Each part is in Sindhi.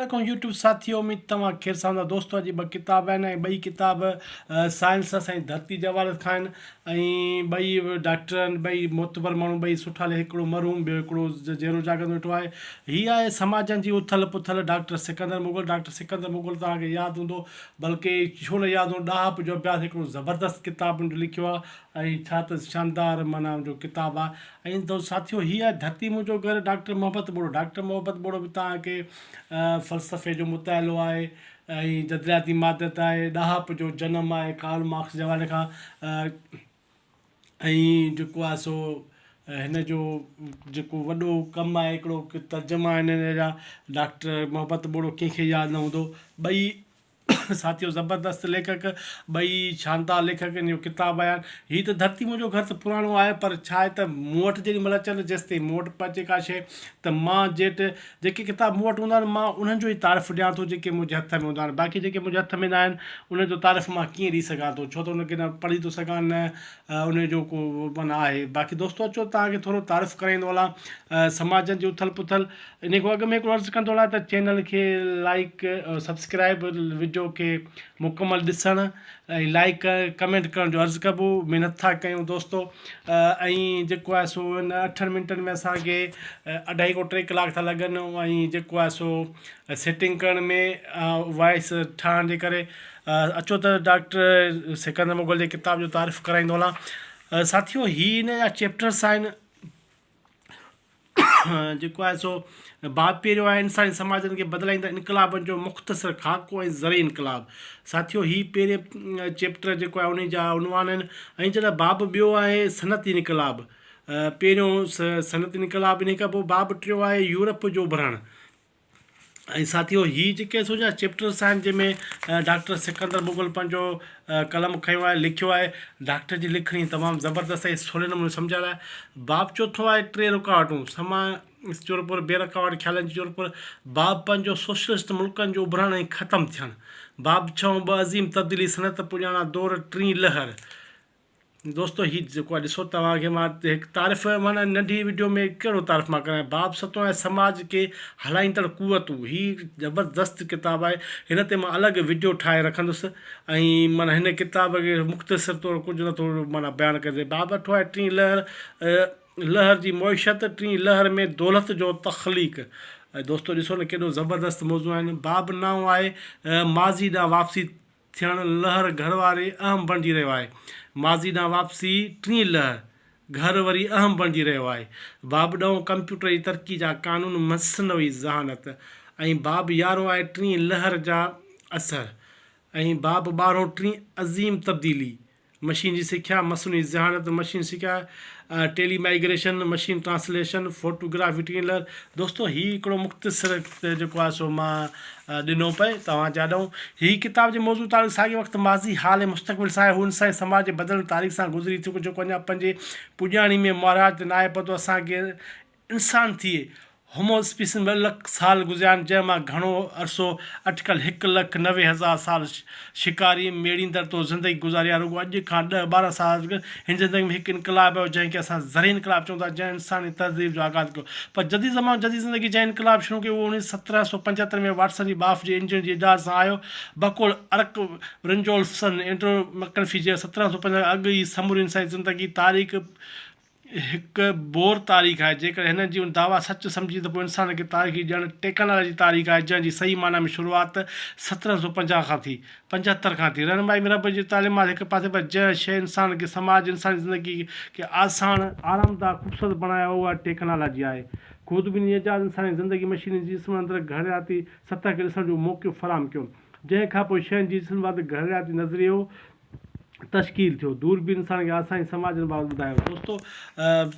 عليڪم يوٽيوب ساٿيو اميد توهان خير سان هوندا دوستو اڄ ٻه ڪتاب آهن ۽ ٻئي ڪتاب سائنس اسان جي ڌرتي جي حوالي کان آهن ۽ ٻئي ڊاڪٽر آهن ٻئي معتبر ماڻهو ٻئي سٺا هڪڙو مرحوم ٻيو هڪڙو جيئرو جاڳندو ويٺو آهي هي آهي سماجن جي اٿل پٿل ڊاڪٽر سڪندر مغل ڊاڪٽر سڪندر مغل توهان کي ياد هوندو بلڪه ڇو نه ياد هوندو ڏاهپ جو اڀياس هڪڙو زبردست ڪتاب هن جو لکيو آهي ۽ ڇا ته شاندار معنيٰ ان جو ڪتاب آهي ۽ تو ساٿيو هي آهي ڌرتي منهنجو گهر ڊاڪٽر محبت ٻوڙو ڊاڪٽر محبت ٻوڙو به توهان کي فلسفي جو مطالعو آهي ۽ جدلياتي ماديت آهي ڏاهپ جو جنم آهي ڪارل مارڪس جي حوالي کان ۽ جيڪو آهي سو هن جو جيڪو وڏو ڪم آهي هڪڙو ترجما آهن هن جا ڊاڪٽر محبت ٻوڙو ڪنهن کي ياد نه هوندو ٻئي ساٿيو زبردست ليکڪ ٻئي شاندار ليکڪ ان جو ڪتاب آيا آهن هي ته ڌرتي منهنجو گهر ته پراڻو آهي پر ڇا آهي ته مون وٽ جيڏي مهل اچن جيستائين مون وٽ پهچي ڪا شيء ته مان جيٽ جيڪي ڪتاب مون وٽ هوندا آهن مان انهن جو ئي تعارف ڏيان ٿو جيڪي منهنجي هٿ ۾ هوندا آهن باقي جيڪي منهنجي هٿ ۾ نه آهن انهن جو تعارف مان ڪيئن ڏئي سگهان ٿو ڇو ته ان کي نه پڙهي ٿو سگهان نه ان جو ڪو معنيٰ آهي باقي دوستو اچو توهان کي ٿورو تعارف ڪرائيندو هلان سماجن جي اٿل پٿل انهي کان اڳ ۾ هڪڙو عرض ڪندو هلان ته چينل کي لائيڪ سبسڪرائيب وڊيو کي مڪمل ڏسڻ ۽ لائيڪ ڪمينٽ ڪرڻ جو عرض ڪبو محنت ٿا ڪيون دوستو ۽ جيڪو آهي سو ان اٺن منٽن ۾ اسان کي اڍائي کان ٽي ڪلاڪ ٿا لڳن ۽ جيڪو آهي سو سيٽنگ ڪرڻ ۾ وائس ٺاهڻ جي ڪري اچو ته ڊاڪٽر سڪندر مغل جي ڪتاب جو تعارف ڪرائيندو هلان ساٿيو هي ان جا چيپٽرس آهن جيڪو آهي سو باب پهريون آهي انساني سماجن کي بدلائيندڙ انقلابن جو مختصر خاڪو ۽ زرعي انقلاب ساٿيو هي پهرين چيپٽر جيڪو آهي ان جا عنوان آهن ۽ جڏهن باب ٻيو آهي صنعتي انقلاب پهريون صنعتي انقلاب ان کان پوء باب ٽيون آهي يورپ جو اڀرڻ ۽ ساٿيو هي جيڪي سو جا چيپٽرس آهن جنهن ۾ ڊاڪٽر سڪندر مغل پنهنجو قلم کنيو آهي لکيو آهي ڊاڪٽر جي لکڻي تمام زبردست ۽ سولي نموني سمجهايل آهي باب چوٿون آهي ٽي رڪاوٽون سما چورپور بي رڪاوٽ خيالن جي چورپور باب پنجون سوشلسٽ ملڪن جو اڀرڻ ۽ ختم ٿيڻ باب ڇهون ٻه عظيم تبديلي صنعت پڄاڻا دور ٽين لهر دوستو هي جيڪو آهي ڏسو توهان کي مان هڪ تعارف معنيٰ ننڍي وڊيو ۾ ڪهڙو تعارف مان ڪرايان باب ستون آهي سماج کي هلائيندڙ قوتون هي زبردست ڪتاب آهي هن تي مان الڳ وڊيو ٺاهي رکندس ۽ معنيٰ هن ڪتاب کي مختصر طور ڪجهه نٿو معنيٰ بيان ڪجي باب اٺون آهي ٽين لهر لهر جي معيشت ٽين لهر ۾ دولت جو تخليق دوستو ڏسو نه ڪيڏو زبردست موضوع آهن باب نائون آهي ماضي ڏانهن واپسي ٿيڻ لهر گهر واري اهم بڻجي رهيو آهي. ماضي ڏانهن واپسي ٽين لهر گهر وري اهم بڻجي رهيو آهي. باب ڏهون ڪمپيوٽر جي ترقي جا قانون مصنوعي ذهانت ۽ باب يارهون آهي ٽين لهر جا اثر ۽ باب ٻارهون ٽين عظيم تبديلي مشين جي سکيا، مصنوعي ذهانت، مشين سکيا، tele migration, machine translation, photography ٽين لهر. دوستو هي هڪڙو مختصر جيڪو آهي سو مان ڏنو پئي توهان جي آڏو. هي ڪتاب جي موضوع تعلق ساڳئي وقت ماضي، حال ۽ مستقبل سان آهي. هو انساني سماج جي بدلندڙ تاريخ سان گذري ٿيو جيڪو اڃا پنهنجي پڄاڻي ۾ معراج تي ناهي پهتو. اسان کي انسان ٿئي. هومو اسپيسيز ۾ ٻه لک سال گذريا آهن، جنهن مان گهڻو عرصو اٽڪل هڪ لک 90 هزار سال شڪاري ميڙيندڙ طور زندگي گذاري آهي. رڳو اڄ کان ڏهه 12 سال اڳ هن زندگي ۾ هڪ انقلاب آيو، جنهن کي اسان زرعي انقلاب چئون ٿا، جنهن انساني تهذيب جو آغاز ڪيو. پر جديد زمانو جديد زندگي جنهن انقلاب شروع ڪيو، اهو اوڻيهه 1775 ۾ واٽسن جي ٻاڦ جي انجڻ جي ايجاد سان آيو. بقول ارڪ برنجولفسن، اينڊرو مڪنفي جي 1750 کان اڳ ئي سموري انساني زندگي تاريخ هڪ بور تاريخ آهي. جيڪڏهن هن جي ان دعويٰ سچ سمجهجي ته پوء انسان کي تاريخي ڄڻ ٽيڪنالاجي تاريخ آهي جنهن جي صحيح معنيٰ ۾ شروعات 1750 کان ٿي. 75 کان ٿي. رهنمائي ۾ رب جي تعليمات هڪ پاسي پر جنهن شيء انسان کي سماج انساني زندگي کي آسان، آرامده خوبصورت بڻايو اها ٽيڪنالاجي آهي. خوردبيني جي ايجاد انساني زندگي مشيني جي جسم اندر گهرڙياتي سطح کي ڏسڻ جو موقعو فراهم ڪيو جنهن کانپوء شين جي جسم بابت گهرڙياتي نظريو تشڪيل ٿيو دوربين انسان کي آساني سماجن بابت ٻڌايو دوستو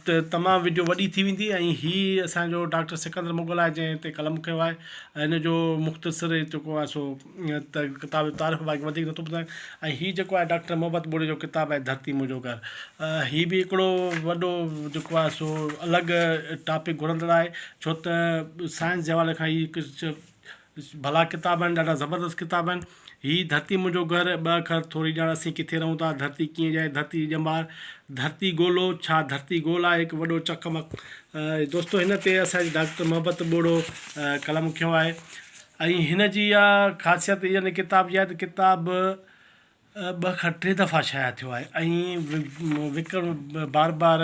ته تمام وڊيو وڏي ٿي ويندي ۽ هي اسان جو ڊاڪٽر سڪندر مغل آهي جنهن هتي قلم کنيو آهي هن جو مختصر جيڪو آهي سو ته ڪتاب جو تعارف باقي وڌيڪ نٿو ٻڌايان ۽ هي جيڪو آهي ڊاڪٽر محبت ٻوڙي جو ڪتاب آهي ڌرتي منهنجو گهر هي به هڪڙو وڏو جيڪو آهي سو الڳ ٽاپڪ گهرندڙ آهي ڇو ته سائنس جي حوالي کان هي هڪ ڀلا ڪتاب آهن ڏاڍا زبردست ڪتاب آهن هي ڌرتي منهنجو گهر ٻه اکر ٿوري ڄاڻ اسين ڪٿي رهون ٿا ڌرتي ڪيئن ڄائي ڌرتي جي ڄمار ڌرتي گولو ڇا ڌرتي گول آهي هڪ وڏو چقمق دوستو هن تي اسان جي ڊاڪٽر محبت ٻوڙو قلم کنيو آهي. ۽ هن جي اها خاصيت ان ڪتاب جي آهي ته ڪتاب ٻه کان ٽي دفعا شايع ٿيو آهي ۽ وڪڻ بار بار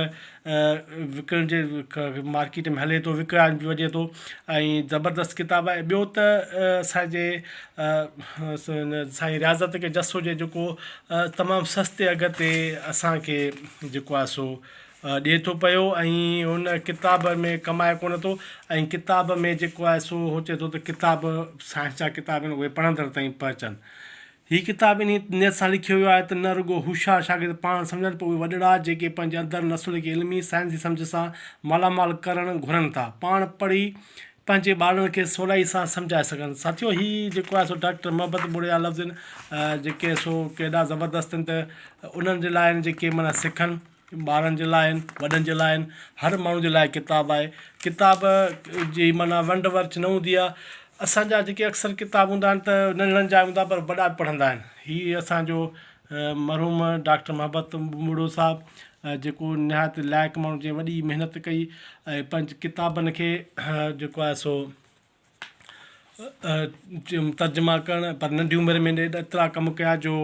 وڪڻ جي مارڪيٽ ۾ هلي ٿو وڪرائڻ به وڃي ٿو ۽ زبردست ڪتاب آهي ٻيو ته اسانجي سائين رياضت کي جس هجي جيڪو تمام سستي اگهه تي اسانکي جيڪو آهي سو ڏئي ٿو پيو ۽ ان ڪتاب ۾ ڪمائي ڪونه ٿو ۽ ڪتاب ۾ جيڪو آهي سو هو چئي ٿو ته ڪتاب سائنس جا ڪتاب آهن اهي پڙهندڙ تائين پهچن. هي ڪتاب انهي نيت سان لکيو ويو آهي ته نه رڳو هوشيار شاگرد پاڻ سمجهن پر اهي وڏڙا جيڪي پنهنجي اندر نسل کي علمي سائنسي سمجهه سان مالا مال ڪرڻ گهرن ٿا پاڻ پڙهي پنهنجي ٻارڙن کي سولائي سان سمجهائي سگهن. ساٿيو هي جيڪو آهي سو ڊاڪٽر محبت ٻوڙي جا لفظ آهن جيڪي سو ڪيڏا زبردست آهن ته انهن جي لاء آهن جيڪي معنيٰ سکن ٻارن جي لاء آهن وڏن جي لاء آهن هر ماڻهو جي لاء ڪتاب آهي ڪتاب جي معنيٰ ونڊ ورڇ نه هوندي آهي اسان جا جيڪي اڪثر ڪتاب هوندا آهن ته ننڍڙن جا هوندا پر وڏا به پڙهندا آهن هي اسان جو مرحوم ڊاڪٽر محبت ٻوڙو صاحب جيڪو نهايت لائق ماڻهو جنهن وڏي محنت ڪئي ۽ پنهنجي ڪتابن کي جيڪو آهي سو ترجما ڪرڻ پر ننڍي عمر ۾ ايترا ڪم ڪيا جو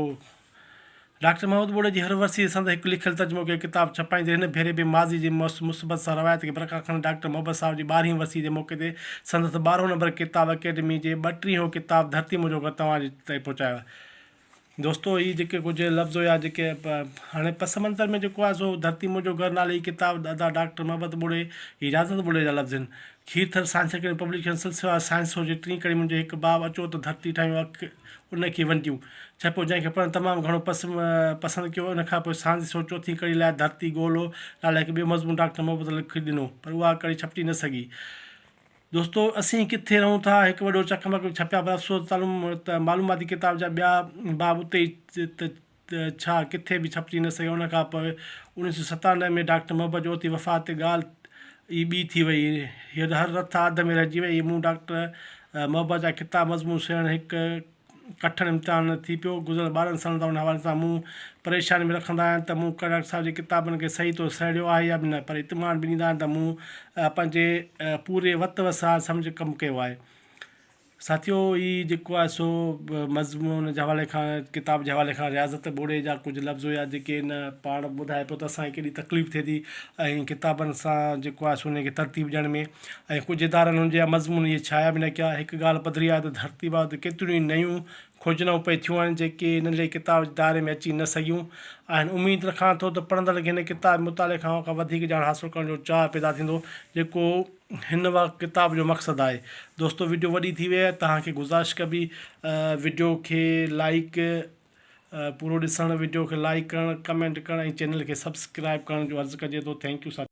ڊاڪٽر محمد ٻوڙي جي هر ورسي سندس هڪ لکيل ترجمو ڪيل ڪتاب ڇپائيندي هن ڀيري به ماضي جي مثبت سان روايت کي برقرار رکندي ڊاڪٽر محبت صاحب جي ٻارهين ورسي جي موقعي تي سندس ٻارهون نمبر ڪتاب اڪيڊمي جي ٻٽيهون ڪتاب ڌرتي منهنجو گهر توهان جي تائين پهچايو آهي. دوستو هي جيڪي ڪجهه لفظ هيا جيڪي هاڻي پس منظر ۾ جيڪو آهي سو ڌرتي منهنجو گهر نالي هي ڪتاب ادا ڊاڪٽر محبت ٻوڙي هي رياضت ٻوڙي جا لفظ آهن. کير ٿر سائنس اڪيڊمي پبليڪيشن سلسليوار سائنس سو جي ٽين ڪڙي منهنجي هڪ باب اچو ته ڌرتي ٺاهيون اک ان کي ونڊيون ڇپيو جنهن کي پڙهڻ تمام گهڻو پسند ڪيو ان کان پوء سائنس سو چوٿين ڪڙي لاء ڌرتي ڳولو نالي هڪ ٻيو مضمون ڊاڪٽر محبت لکي ڏنو پر اها ڪڙي ڇپجي نه سگهي. دوستو اسين ڪٿي رهون ٿا هڪ وڏو چقمق ڇپيا پر افسوس ته معلوماتي ڪتاب جا ٻيا باب اتي ئي ته ڇا ڪٿي به ڇپجي نه سگهيا ان کان پوء 1997 ۾ ڊاڪٽر محبت جوتي وفات تي ڳالهه ئي ٻي ٿي وئي هر رٿا اڌ ۾ رهجي وئي مون ڊاڪٽر محبت جا ڪتاب مضمون سهيڙڻ هڪ ڪٺن امتحان ٿي پيو. گذريل 12 سالن تائين ان حوالي سان مون پريشاني ۾ رکندا آهن ته مون ڊاڪٽر صاحب جي ڪتابن کي صحيح طور سهيڙيو آهي يا نه پر اطمينان به ڏيندا آهن ته مون پنهنجي پوري وت وسار سمجهه ڪم ڪيو آهي. ساٿيو هي جيڪو آهي سو مضمون جي حوالي کان ڪتاب جي حوالي کان رياضت ٻوڙي جا ڪجهه لفظ هيا جيڪي هن پاڻ ٻڌائي پيو ته اسان کي ڪيڏي تڪليف ٿئي ٿي ۽ ڪتابن سان جيڪو آهي سو ان کي ترتيب ڏيڻ ۾ ۽ ڪجهه ادارن هن جا مضمون اهي ڇايا به نه ڪيا. هڪ ڳالهه پڌري آهي ته ڌرتي بابت ڪيتريون ئي نيون کوجنائون پئي ٿيون آهن، جيڪي ننڍڙي ڪتاب جي دائري ۾ اچي نه سگهيون آهن. اميد رکان ٿو ته پڙهندڙن کي هن ڪتاب جي مطالعي کان کان وڌيڪ ڄاڻ حاصل ڪرڻ جو چاهه پيدا ٿيندو، جيڪو هن ڪتاب جو مقصد آهي. دوستو وڊيو وڏي ٿي وئي آهي، توهان کي گذارش ڪبي وڊيو کي لائيڪ پورو ڏسڻ، وڊيو کي لائيڪ ڪرڻ، ڪمينٽ ڪرڻ ۽ چينل کي سبسڪرائيب ڪرڻ جو عرض ڪجي ٿو. Thank you ساٿيو.